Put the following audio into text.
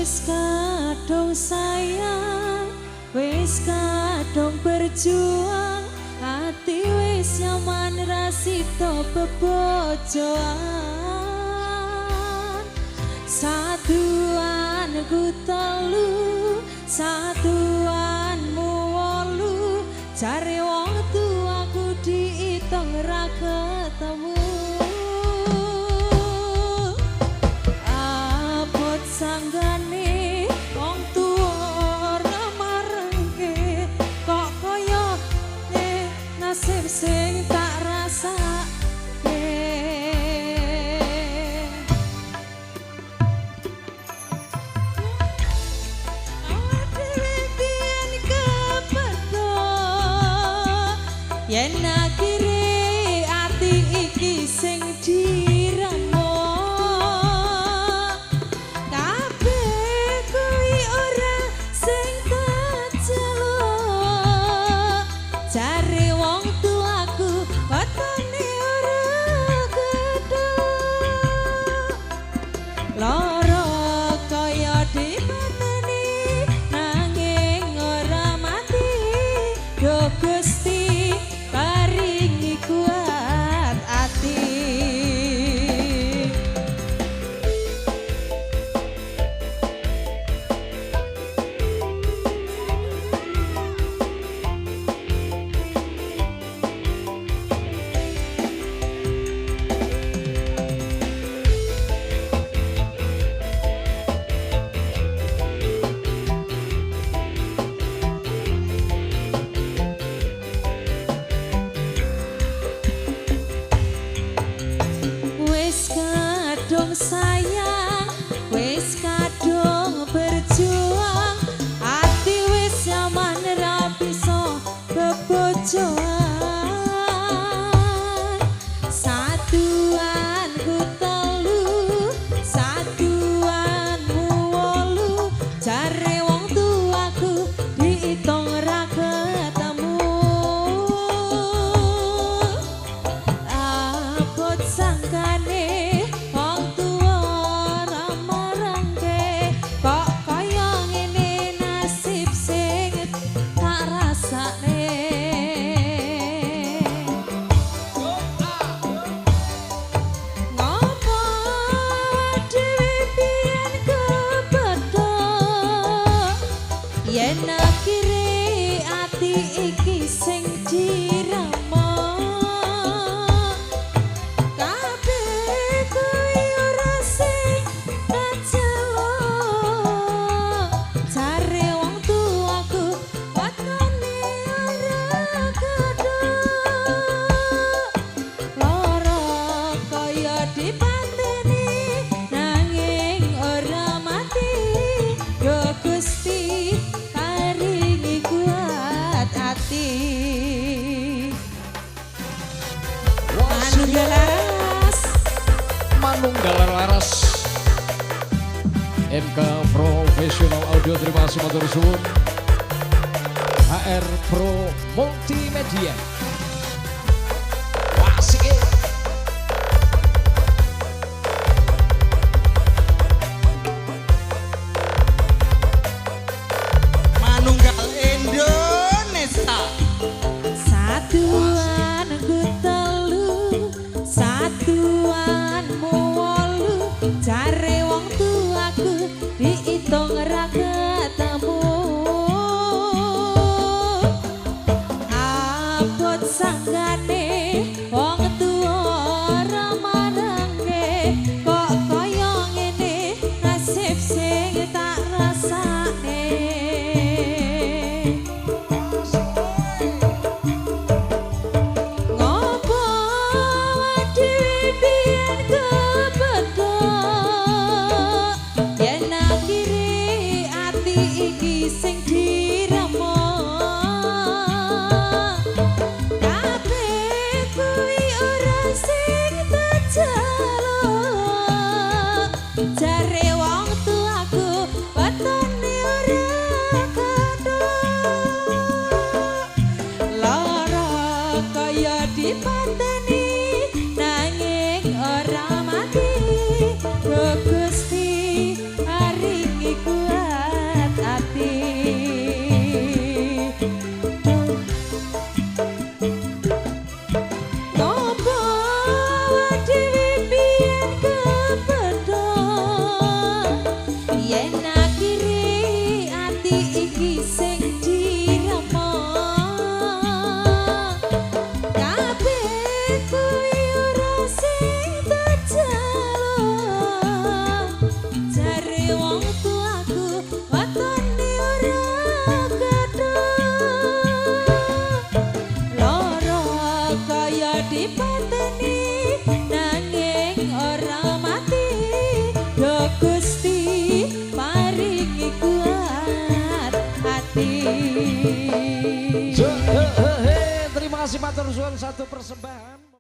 Wis kadung sayang, wis kadung berjuang, ati wis nyaman ra sida bebojoan. Satuan ku telu, satuanmu wolu, jare wong tuaku diitung ra ketemu. Abot sanggane wong tuwa ora marengke, kok kaya nasib sing tak rasake. Awak dhewe biyen kepethuk, yen akhire ati iki sing diremuk. Kabeh kuwi ora sing tak jaluk, jare wong tuaku wetone ora gedhok. Lara kaya dipateni nanging ora mati. Duh Gusti paringi kuat ati. Wis kadung sayang, wis kadung berjuang, ati wis nyaman ra bisa bebojoan. Satuan ku telu, satuanmu wolu, jare wong tuaku diitung ra ketemu. Abot sangkane wong tuwa ora marangke, kok kaya ngene nasib sing tak rasakne. Ngopo dhewe biyen kepethuk, yen akhire ati iki sing diremuk. Kabeh kuwi ora sing tak jaluk, jare wong tuaku wetone ora gedhok. Lara kaya dipateni nanging ora mati. Duh Gusti paringi kuat ati. Manunggal laras. Manunggal Laras MK Professional Audio, terima kasih, matur suwun. HR Pro Multimedia. Wasik eh. Manunggal Indonesia. Satuan ku telu, satuanmu wolu, jare wong tuaku diitung ra ketemu. Abot Terima kasih matur suwun satu persembahan.